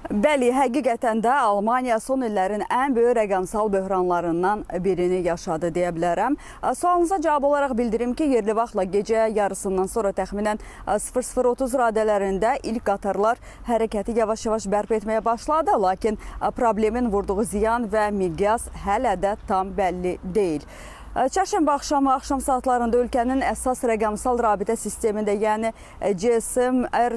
Bəli, həqiqətən də Almaniya son illərin ən böyük rəqəmsal böhranlarından birini yaşadı deyə bilərəm. Sualınıza cavab olaraq bildirim ki, yerli vaxtla gecə yarısından sonra təxminən 00:30 radələrində ilk qatarlar hərəkəti yavaş-yavaş bərpa etməyə başladı, lakin problemin vurduğu ziyan və miqyas hələ də tam bəlli deyil. Çərşənbə axşamı axşam saatlarında ölkənin əsas rəqəmsal rabitə sistemində, yəni GSM-R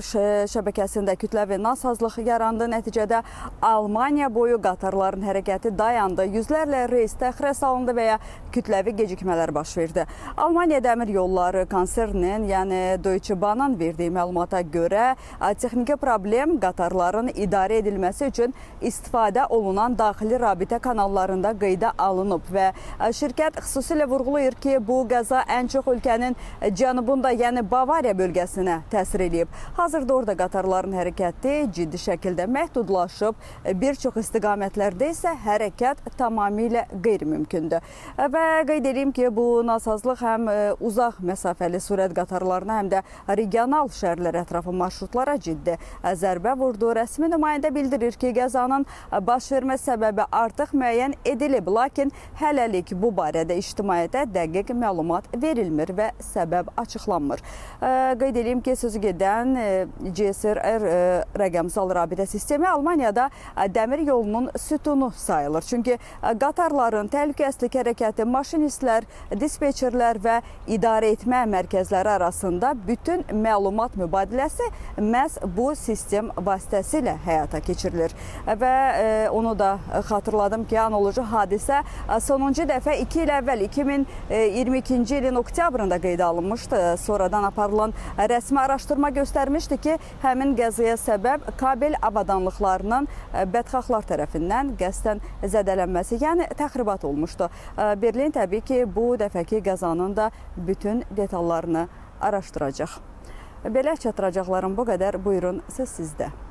şəbəkəsində kütləvi nasazlıq yarandı. Nəticədə Almaniya boyu qatarların hərəkəti dayandı. Yüzlərlə reys təxirə salındı və ya kütləvi gecikmələr baş verdi. Almaniya Dəmir Yolları konserninin, yəni Deutsche Bahn-ın verdiyi məlumata görə texniki problem qatarların idarə edilməsi üçün istifadə olunan daxili rabitə kanallarında qeydə alınıb və şirkət xüsusilə vurğulayır ki, bu qəza ən çox ölkənin cənubunda, yəni Bavariya bölgəsinə təsir eləyib. Hazırda orada qatarların hərəkəti ciddi şəkildə məhdudlaşıb, bir çox istiqamətlərdə isə hərəkət tamamilə qeyri-mümkündür. Və qeyd edeyim ki, bu nasazlıq həm uzaq məsafəli sürət qatarlarına, həm də regional şəhərlər ətrafı marşrutlara ciddi zərbə vurdu. Rəsmi nümayəndə bildirir ki, qəzanın baş vermə səbəbi artıq müəyyən edilib, lakin hələlik bu barədə ictimaiyyətə dəqiq məlumat verilmir və səbəb açıqlanmır. Qeyd edeyim ki, sözü gedən GSR rəqəmsal rabitə sistemi Almaniyada dəmir yolunun sütunu sayılır. Çünki qatarların təhlükəsizlik hərəkəti, maşinistlər, dispetçerlər və idarə etmə mərkəzləri arasında bütün məlumat mübadiləsi məhz bu sistem vasitəsilə həyata keçirilir. Və onu da xatırladım ki, analoji hadisə sonuncu dəfə 2 il əvvəl 2022-ci ilin oktyabrında qeydə alınmışdı. Sonradan aparılan rəsmi araşdırma göstərmişdi ki, həmin qəzaya səbəb kabel avadanlıqlarının bədxahlar tərəfindən qəsdən zədələnməsi, yəni təxribat olmuşdu. Berlin təbii ki, bu dəfəki qəzanın da bütün detallarını araşdıracaq. Belə, çatdıracaqlarım bu qədər. Buyurun, söz sizdə.